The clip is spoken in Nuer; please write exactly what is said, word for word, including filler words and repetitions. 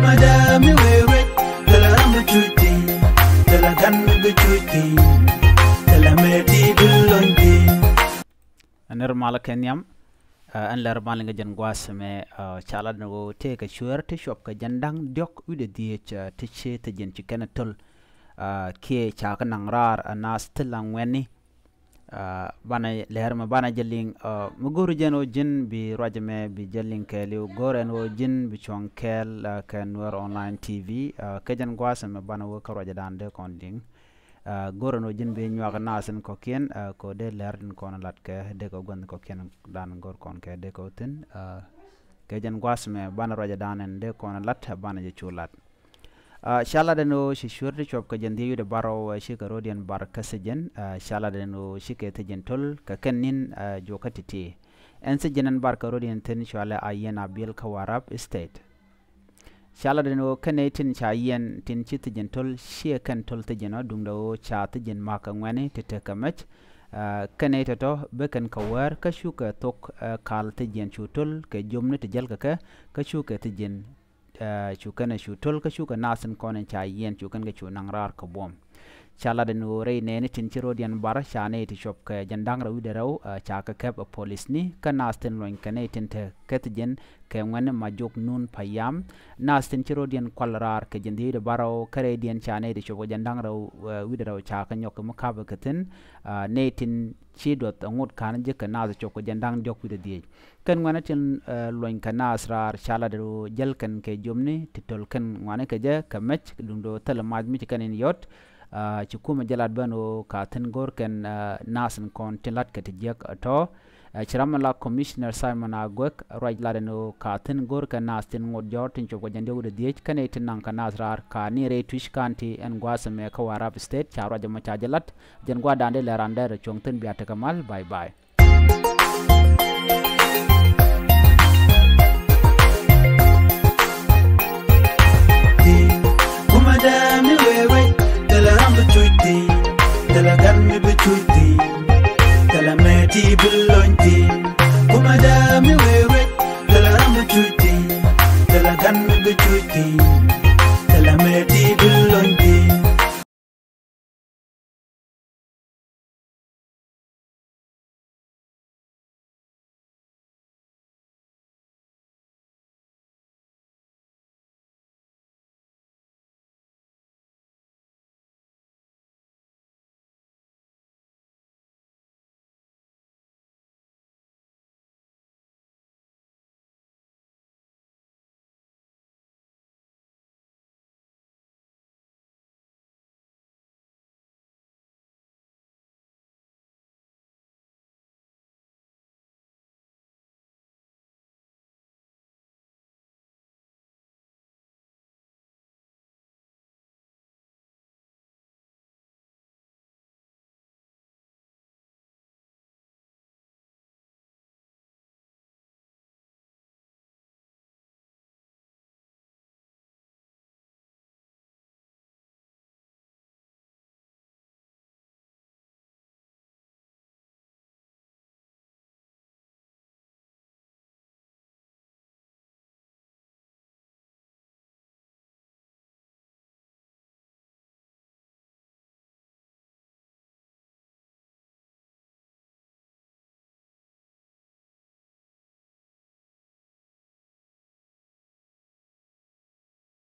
Madam, mi wee wet, thilɛ ram bi cuc thi̱n, thilɛ gan mi bi cuc thi̱n, thilɛ mɛ ti bi lony thi̱n. Ɛn nɛr malä kɛ nhiam, ɛ, ɛn lɛr mal in kɛ jɛn gua̱a̱th ɛmɛ, ɛ, ca lat ni ɣöö tëëkɛ cuɛɛr ti cuɔp kɛ jiɛn da̱ŋ diɔ̱k wi̱cdɛ dhieec, ɛ, ti ci thi̱ji̱n ci kɛn ɛ töl, ɛ, kiɛ ca kɛ naŋ raar, ɛ, naath thil aŋuɛ̈tni. Ɛ, banɛ lɛr mɛ banɛ jɛ liŋ, ɛ, mi go̱o̱ri jɛn ɣöö ji̱n bi ruac ɛmɛ bi jɛ liŋ kɛɛliw, go̱o̱rɛ ɛn ɣöö ji̱n bi cuɔ̱ŋ kɛɛl, ɛ, kɛ Nuer Online T V, ɛ, kɛ jɛn gua̱a̱th ɛmɛ banɛ wä kä ruacdan dee kɔn liŋ. Ɛ, go̱o̱rɛ ɛn ɣöö ji̱n bi nyuak naath in kɔ̱kiɛn, ɛ, kɛ ɣöö dee lɛr in kɔn ɛ lat kɛ, dee kɛ gua̱n kɔ̱kiɛn dan go̱o̱r kɔn kɛ dee kɛ wä thi̱n, ɛ, kɛ jɛn gua̱a̱th ɛmɛ banɛ ruacdan ɛn dee kɔn ɛ lat, ɛ, banɛ jɛ cu lat. Ɛ, ca lat ɛn ɣöö ci cuɛɛr ti cuɔp kɛ jiɛn dhieec wi̱cdɛ bärɔw, ɛ, cikɛ rɔ̱diɛn bar kä thi̱ji̱n, ɛ, ca lat ɛn ɣöö cikɛ thi̱ji̱n töl kɛ kɛn ni̱n, ɛ, juɔkä ti̱ti̱. Ɛn thi̱ji̱n ɛn bar kɛ rɔ̱diɛn thi̱n cɔalɛ Ayiɛn Abil kä Warrap State. Ca lat ɛn ɣöö kɛn nɛy tin ca yiɛn tin ci thi̱ji̱n töl ciɛ kɛn töl thi̱ji̱n ɔ, duundɛ ɣöö ca thi̱ji̱n ma̱k kɛ ŋuɛ̈tni ti tekɛ mɛc. Ɛ, kɛn nɛy tɔ̱tɔ̱ bi kɛn kɛ wäär kä cukɛ thok, ɛ, kal thi̱ji̱n cu töl kɛ jiömni ti jäl kɛ kɛ, kä cukɛ thi̱ji̱n, ɛ, cu kɛn ɛ cu töl kä cukɛ naath in kɔn in ca yiɛn cu kɛn kɛ cu naŋ raar kɛ buɔ̱m. Ca lat ɛn ɣöö rɛy nɛɛni tin ci rɔ̱diɛn bar ca nɛy ti cuɔp kɛ jiɛn da̱ŋ rɛw wi̱cdɛ rɛw, ɛ, ca kɛ kɛp ɛ polisni kä naath tin luɔ̱ny kɛ nɛy tin te kɛ thi̱ji̱n kɛ ŋuɛ̈tni Majok Nun Payam. Naath tin ci rɔ̱diɛn kual raar kɛ jiɛn dhieec wi̱cdɛ bärɔw kä rɛydiɛn ca nɛy ti cuɔp kɛ jiɛn da̱ŋ rɛw, ɛ, wi̱cdɛ rɛw ca kɛ nyɔk kɛ mi ka̱pɛ kɛ thi̱n, ɛ, nɛy tin ci duɔth ɛ ŋot ka̱n ji̱ kɛ naath cuɔp kɛ jiɛn da̱ŋ diɔ̱k wi̱cdɛ dhieec. Kɛn ŋuɛ̈tni tin, ɛ, luɔ̱ny kɛ naath raar ca lat ɛ ɣöö jäl kɛn kɛ jiömni ti töl kɛn ŋuani kɛ jɛ kɛ mɛc duundɛ ɣöö thilɛ mac mi ci kɛn in yɔt. Ɛ, ci kumɛ jɛ lat ben ɣöö ka thi̱n go̱o̱r kɛn, ɛ, naath in kɔn tin la̱t kɛ ti jiäk ɛ tɔ̱. Ɛ, ci ram mi la Commissioner Simon Aguek ruac lat ɛn ɣöö ka thi̱n go̱o̱r kɛn naath tin ŋot jɔ̱ɔ̱r tin cuɔp kɛ jiɛn diɔ̱k wi̱cdɛ dhieec kɛn nɛy tin naŋ kɛ naath raar ka ni rɛy Twic County ɛn gua̱a̱th ɛmɛ kä Warrap State ca ruac ɛmɔ ca jɛ lat. Jɛn gua̱a̱th da̱a̱n dee lɛ raan dee rɛ cuɔ̱ŋ thi̱n bia tekɛ mal. Bye bye. Kumɛ dee mi wee wec, thilɛ ram bi cuc thi̱n, thilɛ gan mi bi cuc thi̱n, thilɛ mɛ ti bi lony thi̱n. Kumɛ dee mi wee wec, thilɛ ram bi cuc thi̱n, thilɛ gan mi bi cuc thi̱n.